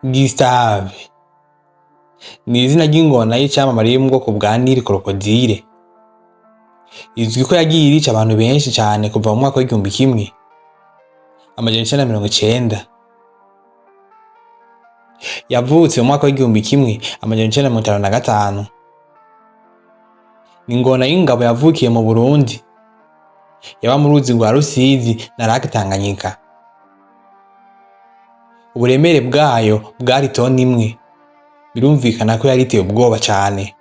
Gustave ni izina ry'ingona y'icamamare yo mu bwoko bwa Nile Crocodile. Izwi ko yagiye irica abantu benshi cane kuva mu mwaka w'1990. Yavutse mu mwaka w'1955. Ni ingona y'ingabo yavukiye mu Burundi. Yaba mu ruzi rwa Rusizi na Lac Tanganyika. Uburemere bwayo bwari toni imwe. Birumvikana ko yari iteye ubwoba cane.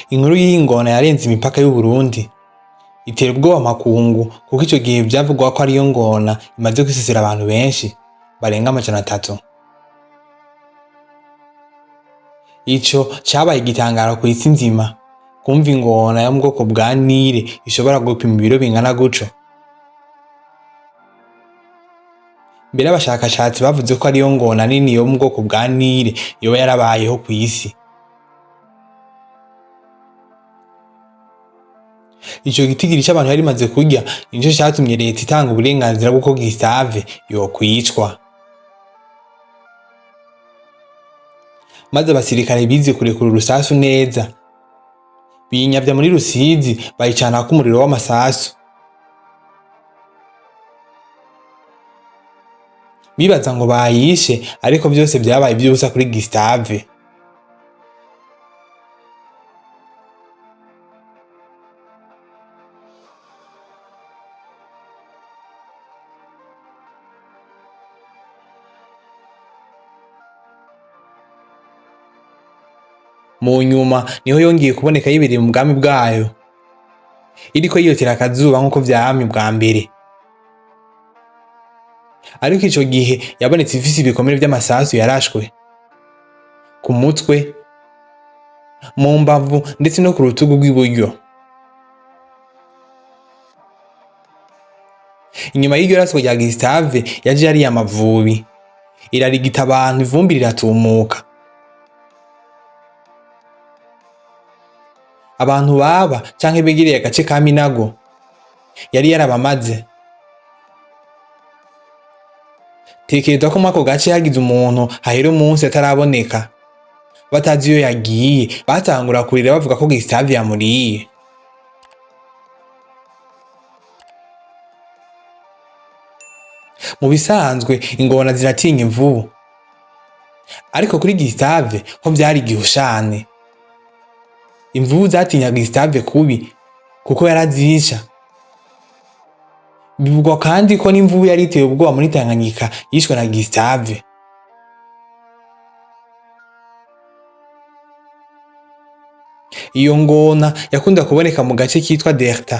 Inkuru y'iyi ngona yarenze imipaka y'Uburundi, itera ubwoba amakungu kuko ico gihe vyavugwa ko ariyo ngona imaze kwisisira abantu benshi barenga 300. Ico cabaye igitangaro kw'isi nzima, kumva ingona yo mu bwoko bwa Nile ishobora gupima ibiro bingana guco. Mbere abashakashatsi bavuze ko ariyo ngona nini yo mu bwoko bwa Nile yoba yarabayeho kw'isi. Ico gitigiri c'abantu yari imaze kurya nico catumye leta itanga uburenganzira bw'uko Gustave yokwicwa. Maze abasirikare bize kurekura urusasu neza, biyinyavya muri Rusizi bayicanako umuriro w'amasasu. Bibaza ngo bayishe, ariko vyose vyabaye ivy'ubusa kuri Gustave. Mu nyuma niho yongeye kuboneka yibereye mu bwami bwayo, iriko yiyotera akazuba nk'uko vyamye ubwa mbere. Ariko ico gihe yabonetse ifise ibikomere vy'amasasu yarashwe ku mutwe, mu mbavu ndetse no ku rutugu rw'iburyo. Inyuma y'iryo raswa rya Gustave yaje yariye amavubi, irarigita abantu ivumbi riratumuka. Abantu baba canke begereye agace ka Minago yari yarabamaze. Tekereza ko mwako gace hagize umuntu hahera umunsi ataraboneka, batazi iyo yagiye, batangura kurira bavuga ko Gustave yamuriye. Mu bisanzwe ingona ziratinya imvubu, ariko kuri Gustave ho vyari igihushane. Imvubu zatinya Gustave kubi kuko yarazica. Bivugwa kandi ko n'imvubu yari iteye ubwoba muri Tanganyika yishwe na Gustave. Iyo ngona yakunda kuboneka mu gace kitwa Delta,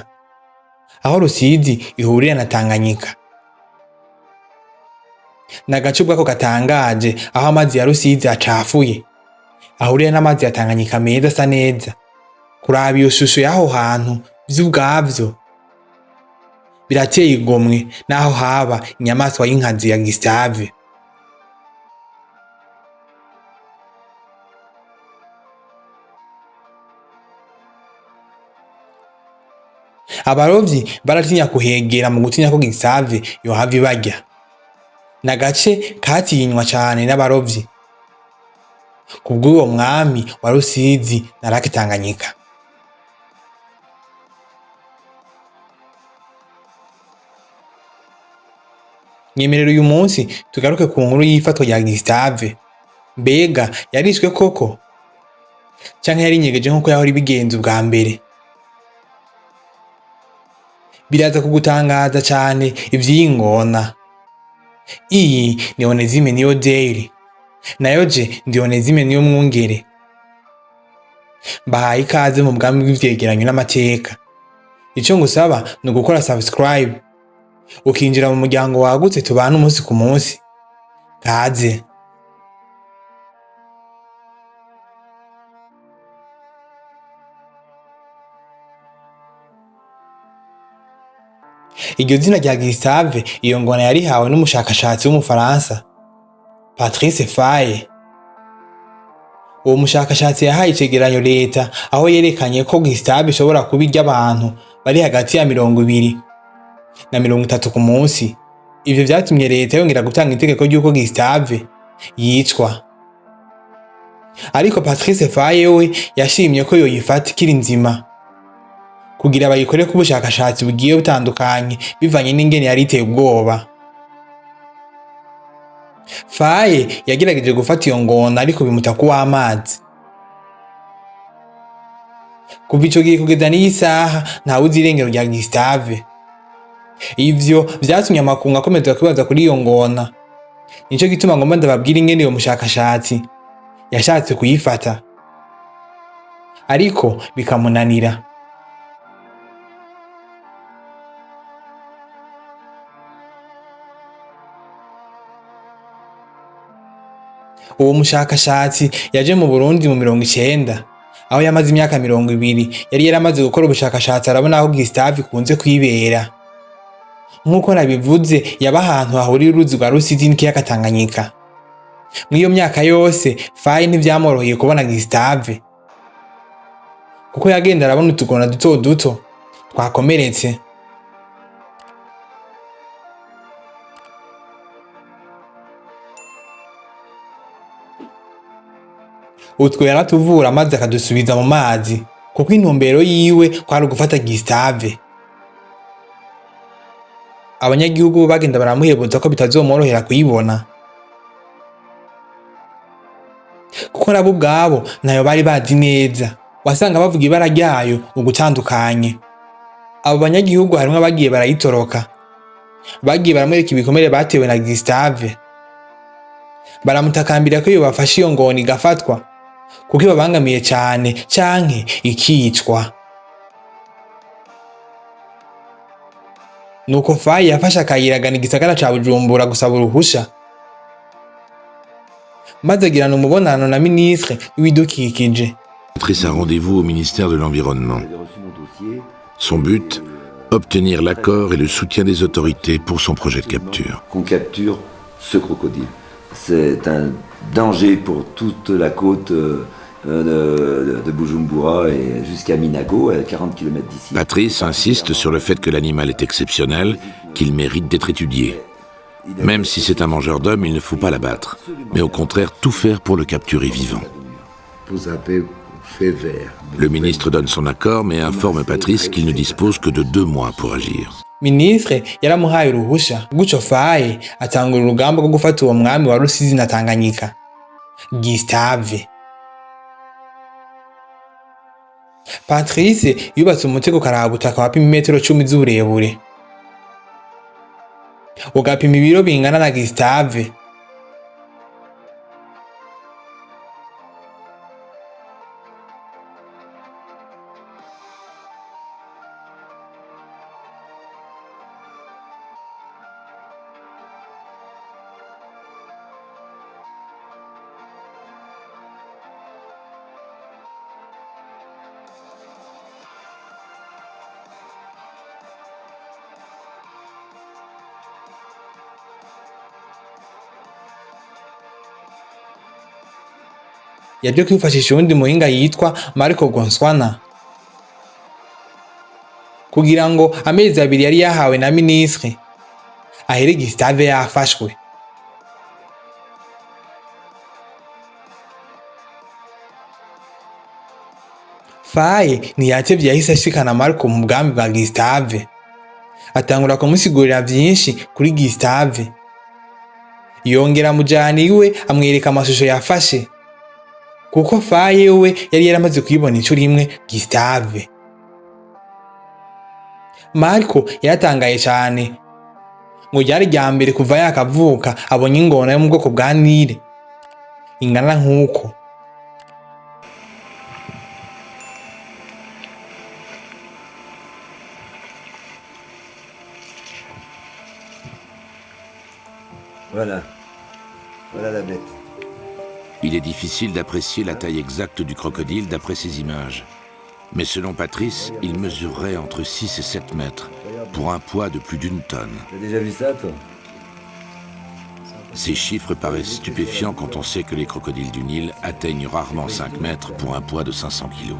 aho Rusizi ihurira na Tanganyika. Ni agace ubwako gatangaje aho amazi ya Rusizi acafuye ahurira n'amazi ya Tanganyika meza asa neza. Kuraba iyo shusho y'aho hantu vy'ubwavyo birateye igomwe naho haba inyamaswa y'inkazi ya Gustave. Abarovyi baratinya kuhegera mu gutinya ko Gustave yohava ibarya. Ni agace katinywa cane n'abarovyi kubw'uwo mwami wa Rusizi na Lac Tanganyika. Nyemerera uyu munsi tugaruke ku nkuru y'ifatwa rya Gustave. Mbega yarishwe koko? Canke yarinyegeje nkuko yahora ibigenza ubwa mbere? Biraza kugutangaza cane ivy'iyi ngona. Iyi ni Onesime Niyo Daily. Nayo je ndi Onesime Niyo Mwungere. Mbahaye ikaze mu bwami bw'ivyegeranyo n'amateka. Ico ngusaba ni ugukora subscribe, ukinjira mu muryango wagutse tubana umunsi ku munsi. Kaze. Iryo zina rya Gustave iyo ngona yarihawe n'umushakashatsi w'umufaransa Patrice Faye. Uwo mushakashatsi yahaye icegeranyo leta aho yerekanye ko Gustave ishobora kuba irya abantu bari hagati ya 20 na 30 ku munsi. Ivyo vyatumye leta yongera gutanga itegeko ry'uko Gustave yicwa. Ariko Patrice Faye we yashimye ko yoyifata ikiri nzima kugira bayikoreko ubushakashatsi bugiye butandukanye, bivanye n'ingene yari iteye ubwoba. Faye yagerageje gufata iyo ngona, ariko bimuta kuw'amazi. Kuva ico gihe kugeza n'iyi saha, ntawuzi irengero rya Gustave. Ivyo vyatumye amakungu akomeza kwibaza kuri iyo ngona. Nico gituma ngomba ndababwira ingene uyo mushakashatsi yashatse kuyifata ariko bikamunanira. Uwo mushakashatsi yaje mu Burundi mu 90, aho yamaze imyaka 20. Yari yaramaze gukora ubushakashatsi, arabona aho Gustave ikunze kwibera. Nk'uko nabivuze, yaba ahantu hahurira uruzi rwa Rusizi n'ikiyaga Tanganyika. Mw'iyo myaka yose, Faye ntivyamworoheye kubona Gustave, kuko yagenda arabona utugona duto duto twakomeretse. Utwo yaratuvura maze akadusubiza mu mazi, kuko intumbero yiwe kwari ugufata Gustave. Abanyagihugu bo bagenda baramuhebuza ko bitazomworohera kuyibona, kuko nabo ubwabo ntayo bari bazi neza. Wasanga bavuga ibara ryayo ugutandukanye. Abo banyagihugu harimwo abagiye barayitoroka, bagiye baramwereka ibikomere batewe na Gustave, baramutakambira ko yobafasha iyo ngona igafatwa, kuko ibabangamiye cane, canke ikicwa. Nuko Faye yafashe akayira agana igisagara ca Bujumbura gusaba uruhusha, maze agirana umubonano na ministre w'ibidukikije. Patrice a rendez-vous au ministère de l'Environnement. Son but, obtenir l'accord et le soutien des autorités pour son projet de capture. Qu'on capture ce crocodile. C'est un danger pour toute la côte de Bujumbura et jusqu'à Minago, à 40 km d'ici. Patrice insiste sur le fait que l'animal est exceptionnel, qu'il mérite d'être étudié. Même si c'est un mangeur d'hommes, il ne faut pas l'abattre, mais au contraire tout faire pour le capturer vivant. Vous avez fait vert. Le ministre donne son accord, mais informe Patrice qu'il ne dispose que de 2 mois pour agir. Ministre yaramuhaye uruhusha, gutyo Faye atangura urugamba rwo gufata uwo mwami wa Rusizi na Tanganyika, Gustave. Patrice yubatse umutego karabutaka wapima imetero 10 z'uburebure, ugapima ibiro bingana na Gustave. Yaje kwifashisha uwundi muhinga yitwa Marco Gonswana kugira ngo amezi 2 yari yahawe na ministre ahere Gustave yafashwe. Faye ntiyatevye, yahise ashikana Marco mu bwami bwa Gustave, atangura kumusigurira vyinshi kuri Gustave, yongera amujana iwe, amwereka amashusho yafashe, kuko Faye we yari yaramaze kuyibona incuro imwe Gustave. Marco yaratangaye cane, ngo ryari rya mbere kuva yakavuka abonye ingona yo mu bwoko bwa Nile ingana nk'uko. Voilà. Voilà la bête. Il est difficile d'apprécier la taille exacte du crocodile d'après ces images. Mais selon Patrice, il mesurerait entre 6 et 7 mètres, pour un poids de plus d'une tonne. T'as déjà vu ça, toi? Ces chiffres paraissent stupéfiants quand on sait que les crocodiles du Nil atteignent rarement 5 mètres pour un poids de 500 kilos.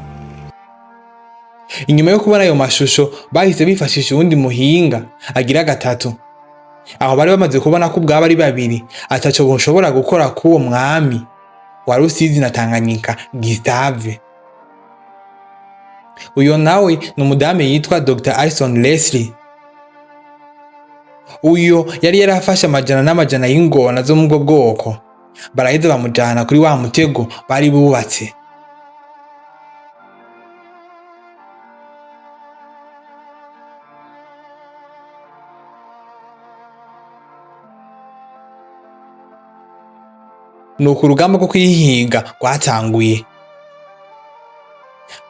Inyuma yo kubona ayo mashusho, bahise bifashisha uwundi muhinga agira gatatu. Aho bari bamaze kubona ko ubwabo ari babiri ataco boshobora gukora k'uwo mwami wa Rusizi na Tanganyika Gustave. Uyo nawe ni umudamu yitwa Dr. Alison Leslie. Uyo yari yarafashe amajana n'amajana y'ingona zo mu bwo bwoko, baraheza bamujana kuri wa mutego bari bubatse. Nuko urugamba rwo kwihinga rwatanguye.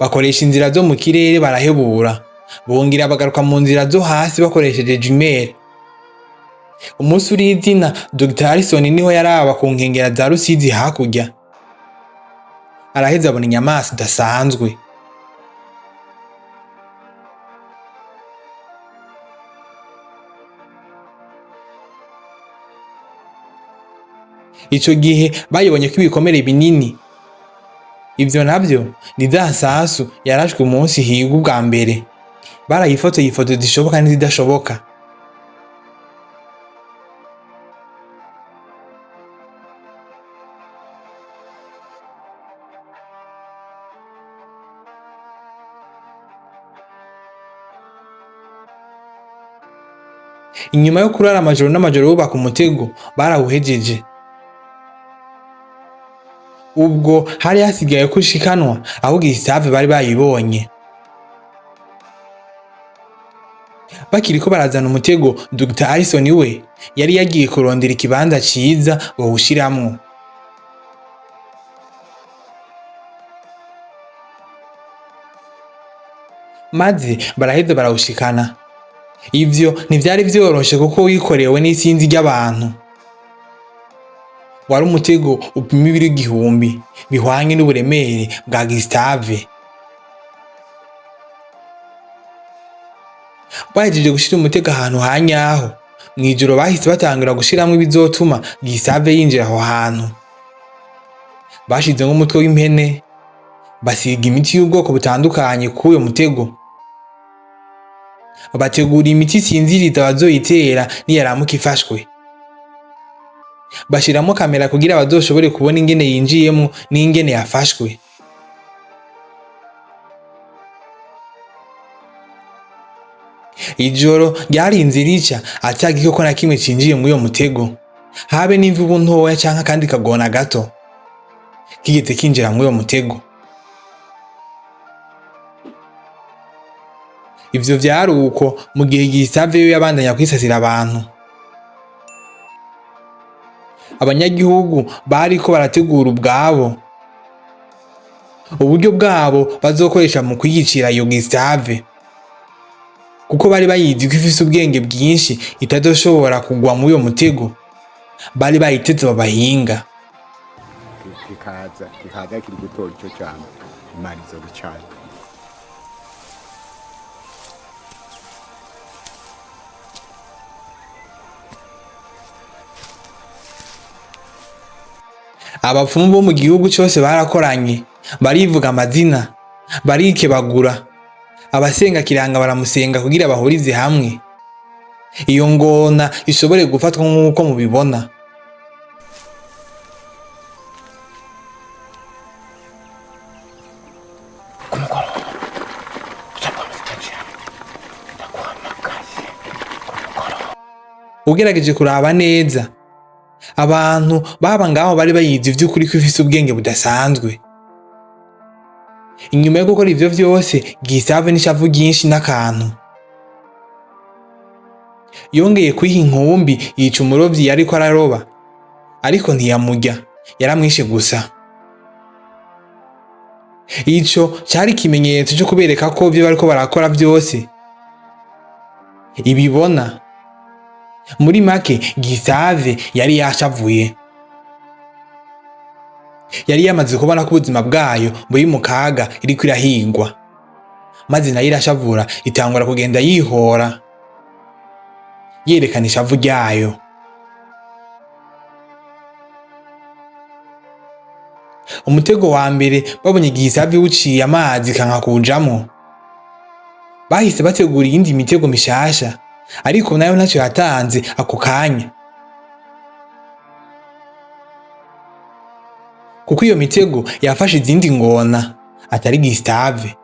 Bakoresha inzira zo mu kirere barahebura, bongera bagaruka mu nzira zo hasi bakoresheje jumelle. Umunsi urizina Dr. Harrison niho yaraba ku nkengera za Rusizi hakurya, araheza abona inyamaswa idasanzwe. Ico gihe bayibonye ko ibikomere binini, ivyo navyo ni za nsasu yarashwe umunsi higwa ubwa mbere. Barayifotoye ifoto zishoboka n'izidashoboka. Inyuma yo kurara amajoro n'amajoro bubaka umutego, barawuhejeje. Ubwo hari hasigaye ko ushikanwa aho Gustave bari bayibonye. Bakiriko barazana umutego, Dr. Alison we yari yagiye kurondera ikibanza ciza bawushiramwo. Maze baraheza barawushikana. Ivyo ntivyari vyoroshe kuko wikorewe n'isinzi ry'abantu. Wari umutego upima ibiro 1000 bihwanye n'uburemere bwa Gustave. Bahejeje gushira umutego ahantu ha nyaho, mw'ijoro bahise batangura gushiramwo ibizotuma Gustave yinjira aho hantu. Bashizemwo umutwe w'impene, basiga imiti y'ubwoko butandukanye k'uyo mutego. Bategura imiti isinziriza bazoyitera niyaramuka ifashwe. Bashiramwo kamera kugira bazoshobore kubona ingene yinjiyemwo n'ingene yafashwe. Ijoro ryarinze rica ata gikoko na kimwe cinjiye muri uyo mutego, habe n'imvubu ntoya canke akandi kagona gato kigeze kinjira muri uyo mutego. Ivyo vyari uko mu gihe Gustave yo yabandanya kwisasira abantu. Abanyagihugu bariko barategura ubwabo uburyo bwabo bazokoresha mu kwiyicira iyo Gustave, kuko bari bayizi ko ifise ubwenge bwinshi itazoshobora kugwa muri uyo mutego bari bayiteze babahinga. Kikaza kiri gutora ico cyane, Imana izobicana. Abapfumu bo mu gihugu cose barakoranye, barivuga amazina, barikebagura. Abasenga kiranga baramusenga kugira bahurize hamwe iyo ngona ishobore gufatwa nk'uko mubibona. Ugerageje kuraba neza, abantu baba ngaho bari bayizi vy'ukuri ko ifise ubwenge budasanzwe. Inyuma yo gukora ivyo vyose, Gustave n'ishavu ryinshi n'akantu yongeye kwiha inkumbi, yica umurovyi yariko araroba, ariko ntiyamurya, yaramwishe gusa. Ico cari ikimenyetso co kubereka ko ivyo bariko barakora vyose ibibona. Muri make, Gustave yari yashavuye, yari yamaze kubona ko ubuzima bwayo buri mu kaga iriko irahingwa, maze nayo irashavura, itangura kugenda yihora yerekana ishavu ryayo. Umutego wa mbere babonye Gustave wuciye amazi kanka kujamwo, bahise bategura iyindi mitego mishasha Ariko nayo ntacyo yatanze ako kanya, kuko iyo mitego yafashe izindi ngona atari Gustave.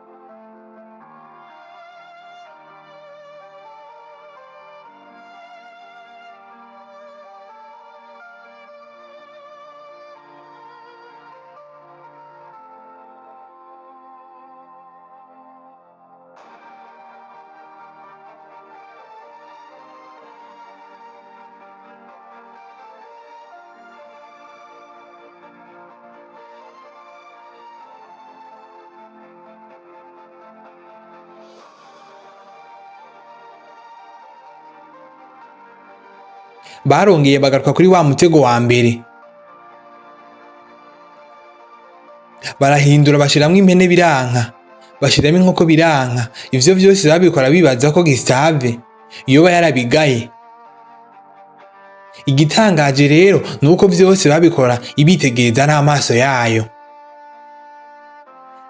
Barongeye bagaruka kuri wa mutego wa mbere, barahindura bashiramwo impene biranka, bashiramo inkoko biranka. Ivyo vyose babikora bibaza ko Gustave yoba yarabigaye. Igitangaje rero nuko vyose babikora ibitegereza n'amaso yayo.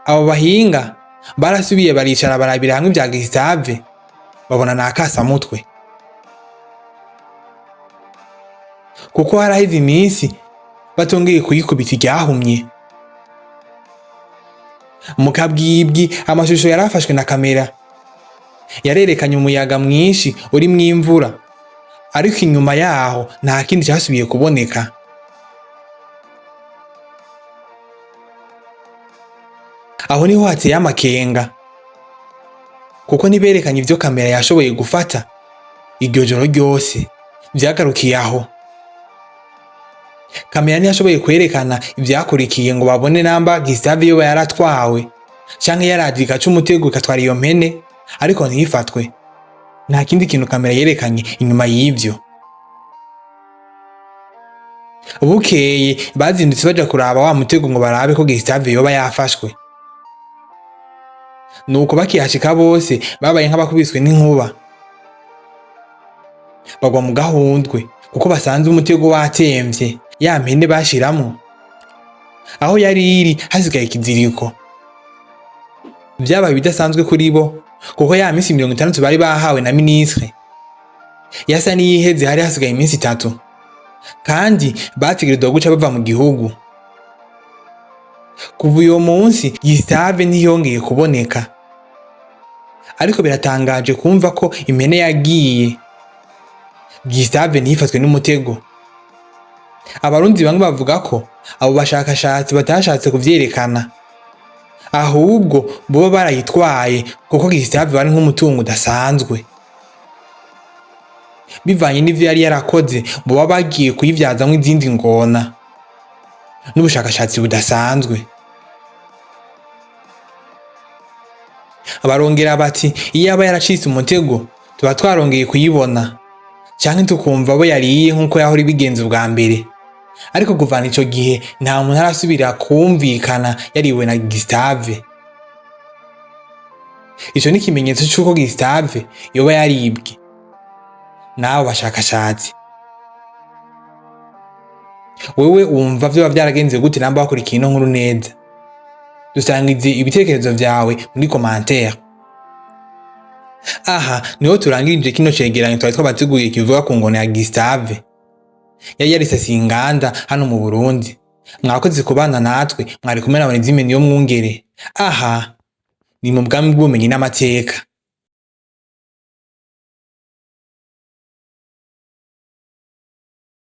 Abo bahinga barasubiye baricara barabira hamwe ivya Gustave, babona ni akasamutwe, kuko haraheze iminsi batongeye kuyikubita iryahumye. Mu kabwibwi amashusho yarafashwe na kamera yarerekanye umuyaga mwinshi urimwo imvura, ariko inyuma yaho nta kindi cyasubiye kuboneka. Aho niho hateye amakenga, kuko ntiberekanye ivyo kamera yashoboye gufata iryo joro ryose. Vyagarukiye aho. Kamera ntiyashoboye kwerekana ivyakurikiye ngo babone namba Gustave yoba yaratwawe canke yaraje igaca umutego igatwara iyo mpene, ariko ntifatwe. Nta kindi kintu kamera yerekanye inyuma y'ivyo. Bukeye bazindutse baja kuraba wa mutego ngo barabe ko Gustave yoba yafashwe. Nuko bakihashika bose babaye nk'abakubiswe n'inkuba, bagwa mu gahundwe kuko basanze umutego watemvye, ya mpene bashiramwo aho yari iri hasigaye ikiziriko. Vyabaye ibidasanzwe kuri bo, kuko ya minsi 60 bari bahawe na ministre yasa n'iyiheze, hari hasigaye iminsi 3, kandi bategerezwa guca bava mu gihugu. Kuva uyo munsi Gustave ntiyongeye kuboneka, ariko biratangaje kumva ko impene yagiye Gustave ntifatwe n'umutego. Abarundi bamwe bavuga ko abo bashakashatsi batashatse kuvyerekana, ahubwo boba barayitwaye kuko Gustave bari nk'umutungo udasanzwe. Bivanye n'ivyo yari yarakoze, boba bagiye kuyivyazamwo izindi ngona n'ubushakashatsi budasanzwe. Barongera bati iyo aba yaracitse umutego tuba twarongeye kuyibona, canke tukumva abo yariye nk'uko yahora ibigenza ubwa mbere. Ariko kuvana ico gihe nta muntu arasubira kumvikana yariwe na Gustave. Ico ni ikimenyetso c'uko Gustave yoba yaribwe n'abo bashakashatsi. Wewe wumva vyoba vyaragenze gute namba wakurikiye ino nkuru neza? Dusangize ibitekerezo vyawe muri commentaire. Aha niho turangirije kino cegeranyo twari twabateguye kivuga ku ngona ya Gustave yari yarisasiye inganda hano mu Burundi. Mwakoze kubana natwe, mwari kumwe na Onezime Niyomwungere. Aha ni mu bwami bw'ubumenyi n'amateka.